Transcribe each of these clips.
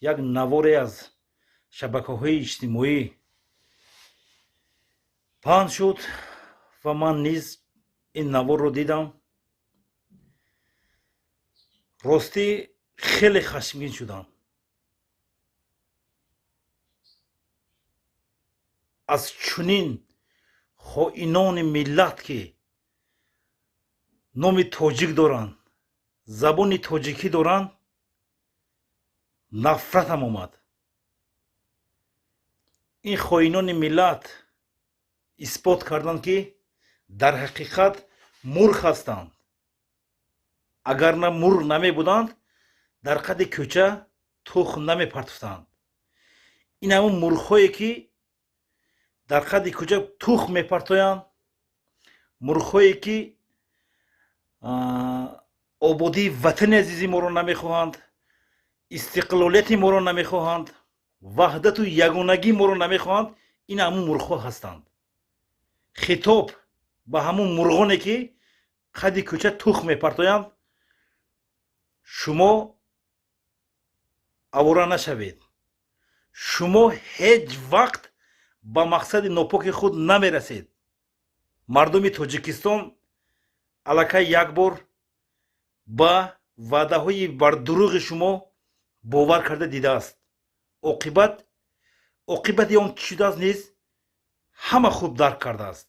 Як наворе аз шабакаҳои иҷтимоӣ паҳн шуд ва ман низ ин наворро дидам. Ростӣ, хеле хашмгин шудам аз чунин хоинони миллат, ки номи тоҷик доранд, забони тоҷикӣ доранд. Нафратам омад. Ин хоинони миллат исбот карданд, ки дар ҳақиқат мурғ ҳастанд. Агар на мурғ намебуданд, дар қади кӯча тухм намепартофтанд. Ин ҳамун мурғҳое, ки дар қади кӯча тухм мепартоянд, мурғҳое, ки ободии ватани азизи моро намехоҳанд, истиқлолияти моро намехоҳанд, ваҳдату ягонагии моро намехоҳанд. Ин ҳамун мурғҳо ҳастанд. Хитоб ба ҳамун мурғоне, ки қади кӯча тухм мепартоянд: шумо авора нашавед, шумо ҳеҷ вақт ба мақсади нопоки худ намерасед. Мардуми Тоҷикистон аллакай як бор ба ваъдаҳои бардурӯғи шумо бовар карда дидааст. Оқибати он чӣ шудааст низ ҳама хуб дарк кардааст.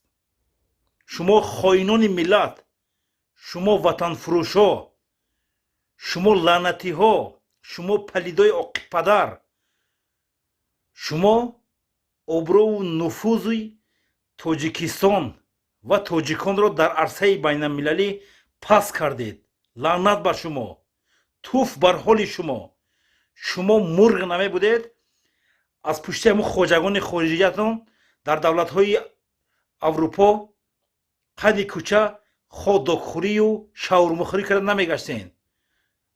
Шумо хоинони миллат, шумо ватанфурӯшҳо, шумо лаънатиҳо, шумо палидои оқипадар, шумо обрӯву нуфузи Тоҷикистон ва тоҷиконро дар арсаи байналмилалӣ паст кардед. Лаънат бар шумо, туф бар ҳоли шумо! Шумо мурғ намебудед, аз пушти ҳамун хоҷагони хориҷиятон дар давлатҳои Аврупо қади кӯча хот-догхӯрию шаурмахӯрӣ карда намегаштен.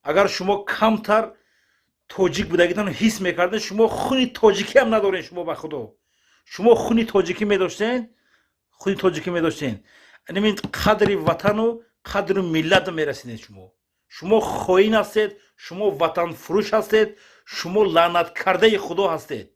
Агар шумо камтар тоҷик будагитон ҳис мекардед, шумо хуни тоҷикӣ ҳам надоред. Шумо, ба Худо, шумо хуни тоҷикӣ медоштен, хуни тоҷикӣ медоштен, анамин қадри ватану қадри миллатро мерасидед. Шумо хоин ҳастед, шумо ватанфурӯш ҳастед, шумо лаънаткардаи Худо ҳастед.